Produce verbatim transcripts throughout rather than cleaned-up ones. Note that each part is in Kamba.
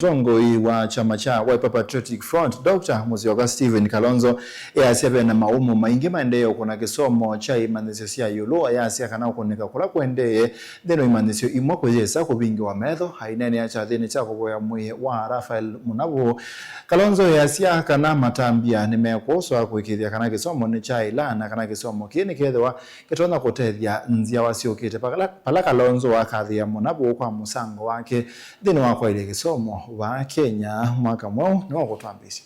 Mũtongoi wa kyama kya Wiper Patriotic Front, Doctor Musyoka Stephen Kalonzo, easya ve na mawũmũ maingĩ maendee ũkũna kĩsomo kya imanyĩsyo sya ĩũlũ. Ayasya kana ũkũnĩka kũla kũendee nthĩnĩ wa imanyĩsyo imwe kũyĩsa kũvingĩwa metho. Aineenea kyathĩnĩ kya kũvoya mwĩĩ wa Raphael Mũnavũ, Kalonzo easya kana matambya nĩmekũsũa kũĩkĩĩthya kana kĩsomo nĩkyaĩla na kana kĩsomo kĩĩ nĩkethĩwa kĩtonya kũtethya nzyawa syũkĩte. Pala, pala Kalonzo akathĩĩa Mũnavũ kwa mũsango wake nthĩnĩ wa kwaĩlya kĩsomo vaa Kenya mwaka mweũ nĩwakũtwambĩĩsya.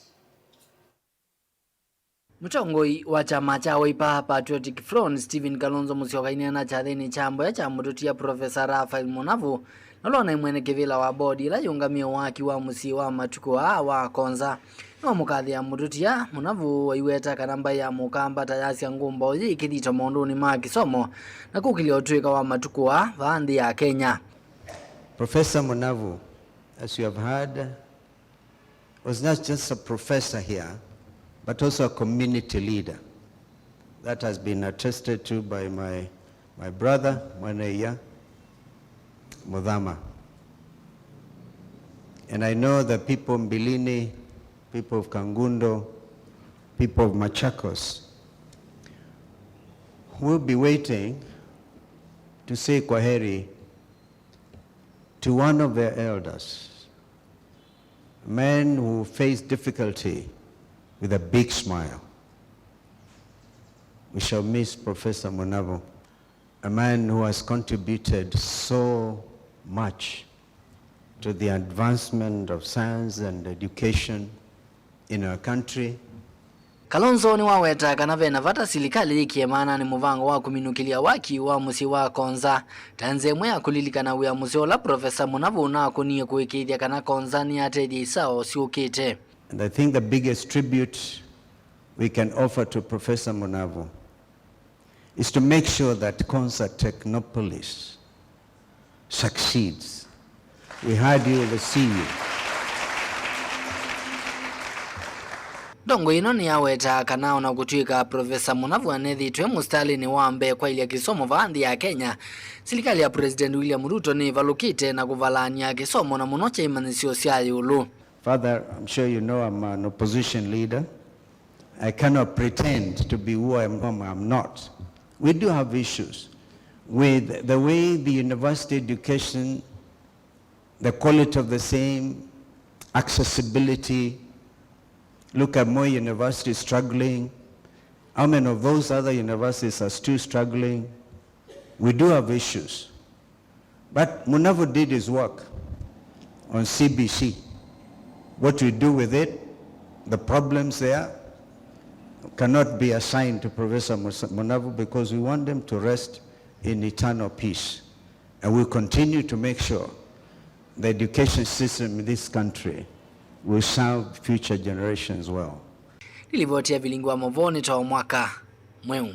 Mũtongoi wa kyama kya Wiper Patriotic Front, Stephen Kalonzo Musyoka, aineena kyathĩnĩ kya mboya kya mũtũtia Professor Raphael Mũnavũ, na ũla ũnaĩ mwene kĩvĩla wa bodi ĩla yĩũngamĩe waki wa mũsyĩ wa matukũ aa wa Konza. Nĩwamũkathĩa mũtũtia Mũnavũ, waiweta kana mbaĩ ya Mũkamba ta yasya ngũmbaũ yĩ kĩthito maũndũnĩ ma kĩsomo na kũkĩlya ũtũĩka wa matukũ aa vaa nthĩ ya Kenya. Professor Mũnavũ, as you have heard, was not just a professor here, but also a community leader. That has been attested to by my, my brother, Mwaneia Muthama. And I know the people of Mbilini, people of Kangundo, people of Machakos will be waiting to say kwaheri to one of their elders, a man who faced difficulty with a big smile. We shall miss Professor Mũnavũ, a man who has contributed so much to the advancement of science and education in our country. Kalonzo nĩwaweta kana ve na vata silikalĩ yĩkĩe maananĩ mũvango wa kũminũkĩlya waki wa mũsyĩ wa Konza ta nzĩa ĩmwe ya kũlilikana wĩa mũseo ũla Profesa Mũnavũ ũnakũnie kũĩkĩĩthya kana Konza nĩyatethya isaũ syũkĩte. And I think the biggest tribute we can offer to Professor Mũnavũ is to make sure that Konza Technopolis succeeds. We heard you, we see you. Ndongo ĩno nĩyawetaa kana o na kũtw'ĩka Profesa Mũnavũ anethĩĩtwe mũsitalĩnĩ wa mbee kwaĩlya kĩsomo vaa nthĩ ya Kenya, silikalĩ ya President William Ruto nĩĩvalũkĩte na kũvalany'a kĩsomo na mũno kya imanyĩsyo sya ĩũlũ. Father, I'm sure you know I'm an opposition leader. I cannot pretend to be who I am, whom I am not. We do have issues with the way the university education, the quality of the same, accessibility. Look at Moi University struggling. How many of those other universities are still struggling? We do have issues. But Mũnavũ did his work on C B C. What we do with it, the problems there, cannot be assigned to Professor Mus-, Mũnavũ, because we want them to rest in eternal peace. And we continue to make sure the education system in this country will serve future generations well. Nĩ livoti ya Vilingi wa Mauvoo nĩ ta o mwaka mweũ.